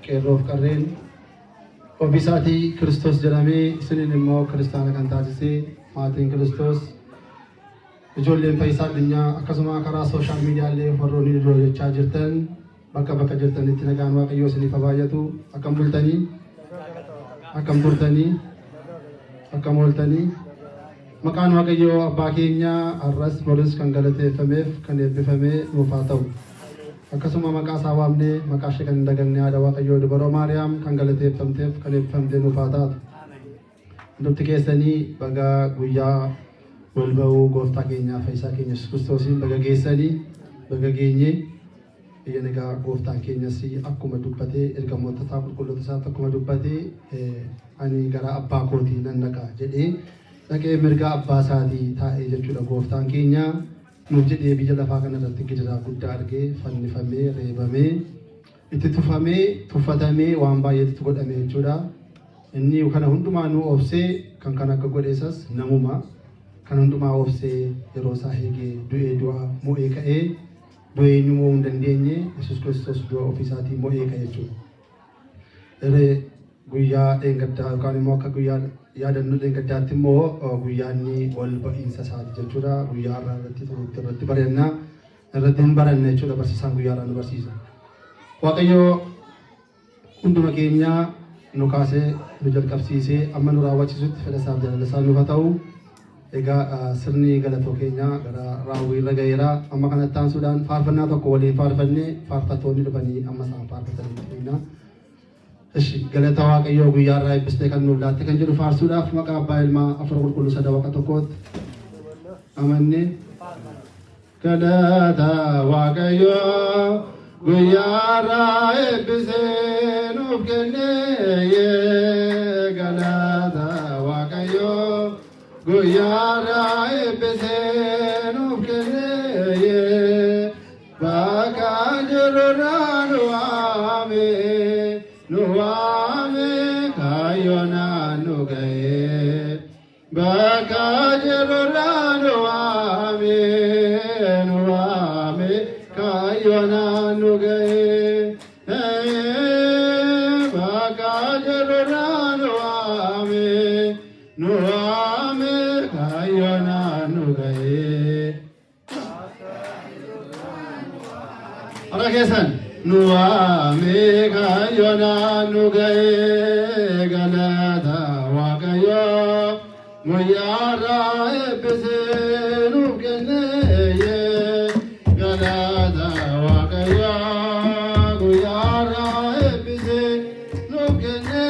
Qeerroof qarreen ofii isaatii Kiristoos jedhamee isiniin immoo kiristaana kan taasisee maatiin Kiristoos ijoolleen fayyisaa addunyaa akkasuma karaa social miidiyaalee warroonni nu dura jechaa jirtan bakka bakka jirtanitti nagaan Waaqayyoo isiniif haa baay'atu. Akkam bultanii? Akkam turtanii? Akkam ooltanii? Maqaan Waaqayyoo abbaa keenyaa har'as boris kan galateeffameef kan eebbifamee nuuf haa ta'u. Akkasuma maqaa isaa waamnee maqaa ishee kan hin daganne haadha Waaqayyoo Dubaroo Maariyaam kan galateeffamteef kan eebbifamtee nuuf haa taatu. Hundumti keessanii baga guyyaa wal ba'uu gooftaa keenyaa fayyisaa keenya Yesuus Kiristoosiin baga geessanii baga geenye. Eeyyan egaa gooftaan keenyas akkuma dubbate ergamoota isaa qulqulloota isaatti akkuma dubbate ani gara abbaa kootii nan dhaqa jedhee dhaqee mirga abbaa isaatii taa'ee jechuudha gooftaan keenya nuuf jedhee biyya lafaa kana irratti gidiraa guddaa argee fannifamee reebamee itti tufamee tuffatamee waan baay'eetu godhame jechuudha. Inni kana hundumaa nu obsee kan kan akka godhe isas namuma kan hundumaa obsee yeroo isaa eegee du'ee du'a mo'ee ka'ee du'a eenyu mo'uu hin dandeenye Yesuus Kiristoos du'a ofii isaatii mo'ee ka'e jechuudha. Eree guyyaa dheengaddaa yookaan immoo akka guyyaa yaadannoo dheengaddaatti immoo guyyaa inni ol ba'iinsa isaati jechuudha. Guyyaa har'aa irratti turuutti irratti baranna irratti hin baranna jechuudha barsiisaan guyyaa har'aa nu barsiisa. Waaqayyo hunduma keenya nu kaasee nu jalqabsiisee amma nu raawwachiisutti fedha isaaf jaalala isaa nuuf haa ta'u. Egaa sirni galatoo keenya gara raawwii irra ga'eera. Amma kanatti aansuudhaan faarfannaa tokko waliin faarfannee faarfattoonni dhufanii amma isaan faarfatanitti himna. Ishi galata Waaqayyoo guyyaa irraa eebbistee kan nuuf laatte kan jedhu faarsuudhaaf maqaa Abbaa Ilmaa Afuura Qulqulluu sada Waaqa tokkootti amannee. Galata Waaqayyoo guyyaarraa eebbisee nuuf kennee galata Waaqayyoo guyyaarraa eebbisee nuuf kennee bakka jirurraa nu waame nu waame kaayyoonaan nu ga'ee. Bakka jirurraa nu waame nu waame kaayyoonaan nu ga'e. Bakka jirurraa nu waame nu waame kaayyoonaan nu ga'e. Harka keessan nu waame kaayyoonaan nu ga'e galata Waaqayyoo guyyaarraa eebbisee nuuf kenne galata Waaqayyoo guyyaarraa eebbisee nuuf kenne.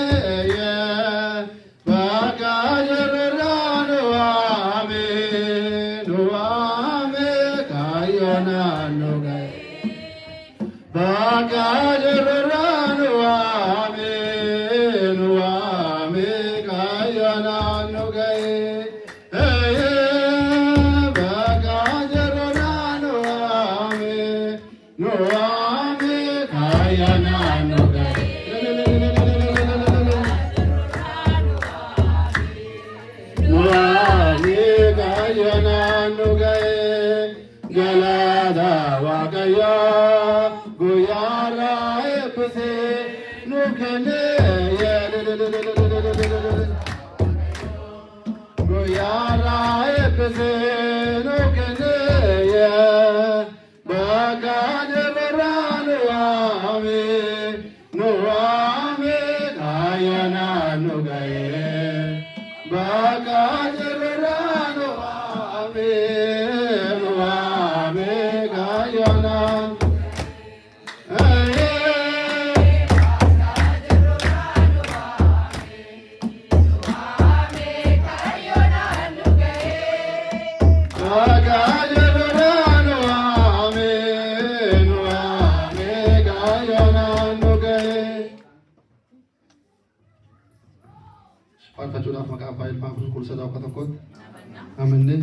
Bakka jirurraa nu waame, nu waame, kaayyoonaan nu ga'e. Bakka jirurraa nu waame, nu waame, kaayyoonaan nu ga'e. Bakka jirurraa nu waame, nu waame, kaayyoonaan nu ga'e. Nu waame, kaayyoonaan nu ga'e. Galata Waaqayyoo guyyaarraa eebbisee nu kenne. Guyyaarraa eebbisee nu kenne. Bakka jirurraa nu waame, nu waame, kaayyoonaan nu ga'e. Bakka jirurraa nu waame, nu waame, kaayyoonaan. Bakka jirurraa nu waame, nu waame, kaayyoonaan nu ga'e. Faarfachuudhaaf maqaa Abbaa Ilmaa Qulqulluu Sadaa Waaqa tokkootti. Amannee.